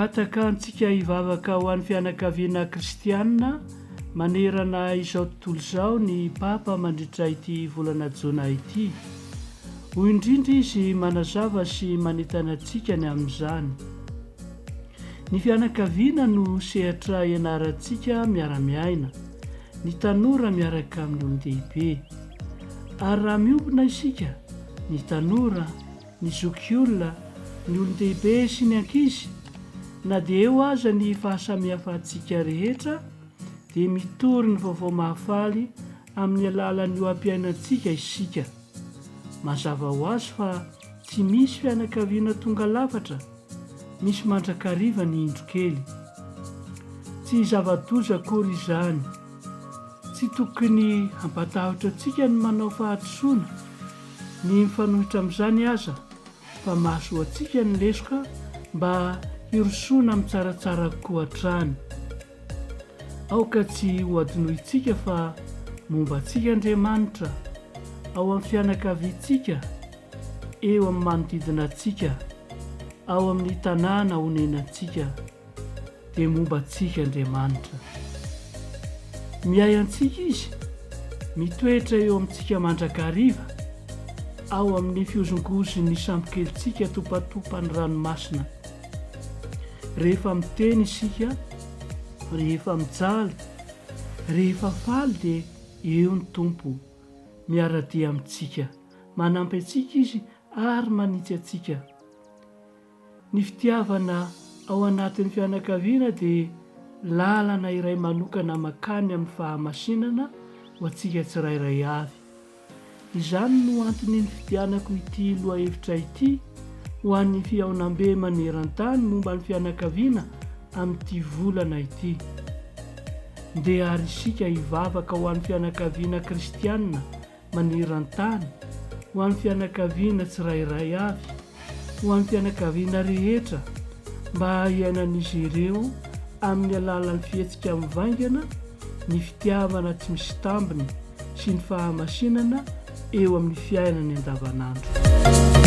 Mangataka antsika hivavaka ho an'ny fianakaviana kristiana manerana izao tontolo izao ny Papa mandritra ity volana jona ity. Hoy indrindra izy manazava sy manentana antsika ny amin'izany. Ny fianakaviana no sehatra ianarantsika miara-miaina, ny tanora miaraka amin'ny olon-dehibe. Ary raha miombona isika, ny tanora, ny zokiolona, ny olon-dehibe sy ny ankizy, na dia eo aza ny fahasamihafantsika rehetra, dia mitory ny vaovao mahafaly amin'ny alalan'ny oha-piainantsika isika. Mazava ho azy fa tsy misy fianakaviana tonga lafatra, misy mandrakariva ny indro kely. Tsy zava-doza akory izany. Tsy tokony hampatahotra antsika ny manao fahadisoana, ny mifanohitra amin'izany aza fa mahasoa antsika ny lesoka mba hirosoana amin'ny tsaratsara kokoa hatrany. Aoka tsy hohadinointsika fa momba antsika Andriamanitra, ao amin'ny fianakaviantsika, eo amin'ny manodidina antsika, ao amin'ny tanàna onenantsika, dia momba antsika Andriamanitra. Miahy antsika Izy, mitoetra eo amintsika mandrakariva, ao amin'ny fihozongozon'ny sambokelintsika topatopan'ny ranomasina. Rehefa miteny isika, rehefa mijaly, rehefa faly dia eo ny Tompo, miara-dia amintsika. Manampy antsika Izy ary manitsy antsika. Ny fitiavana ao anatin'ny fianakaviana dia lalana iray manokana mankany amin'ny fahamasinana ho antsika tsirairay avy. Izany no antony nifidianako ity lohahevitra ity ho an'ny fihaonambe maneran-tany momba ny fianakaviana amin'ity volana ity. Ndeha àry isika hivavaka ho an'ny fianakaviana kristiana maneran-tany, ho an'ny fianakaviana tsirairay avy, ho an'ny fianakaviana rehetra, mba hiainan'izy ireo amin'ny alalan'ny fihetsika mivaingana ny fitiavana tsy misy tambiny sy ny fahamasinana eo amin'ny fiainany andavanandro.